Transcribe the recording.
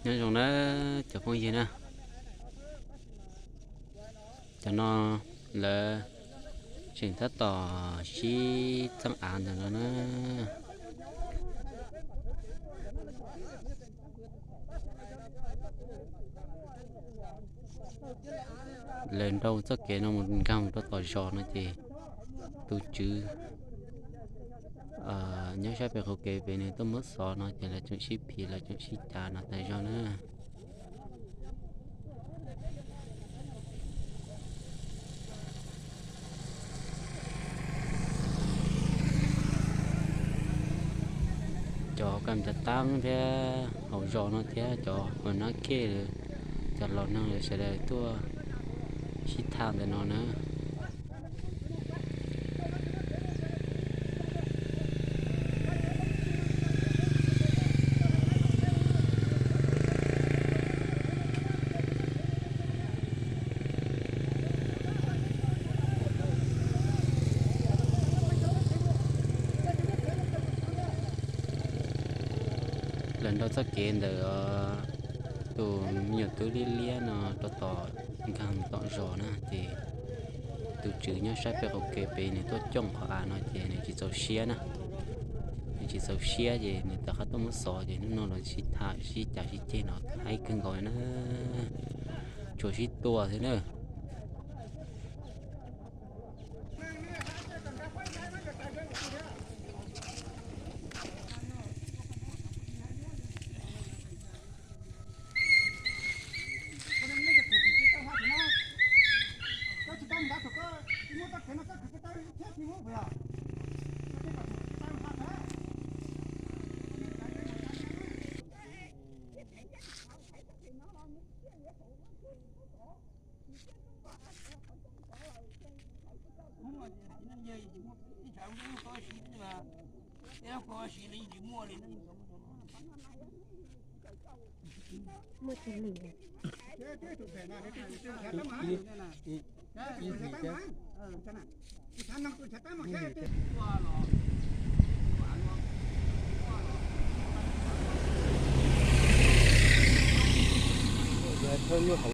Nyob zoo na cov phooj ywg na, cov no lawv tseem tab tom sib txeeb av ntawm no na. Lawv nrau txoj kev no mus nkag mus rau tom zos no ces tus tswv nyob sab pem qaum kev pem nws tuaj muab xov no ces lawv tseem sib phiv lawv tseem sib cav no tas zog na. Cov kam cav tab thiab hauv zos no thiab cov ua nab khej, cov laus neeg lawv sawv daws tuaj sib tham ntawm no na. Lawv nrau txoj kev ntawm tus me nyuam tub liab liab no rau tom nkag tom zos na ces tus tswv nyob sab pem qaum kev pem nws tuaj cooj qhov av no ces nws tsis txaus siab na. Nws tsis txaus siab ces nws rov qab tuaj muab xov ces hnub no los sib tham sib cav sib ceg no haib kawg nkaus na. Tsuas sib tua xwb na. Muaj tus lwm.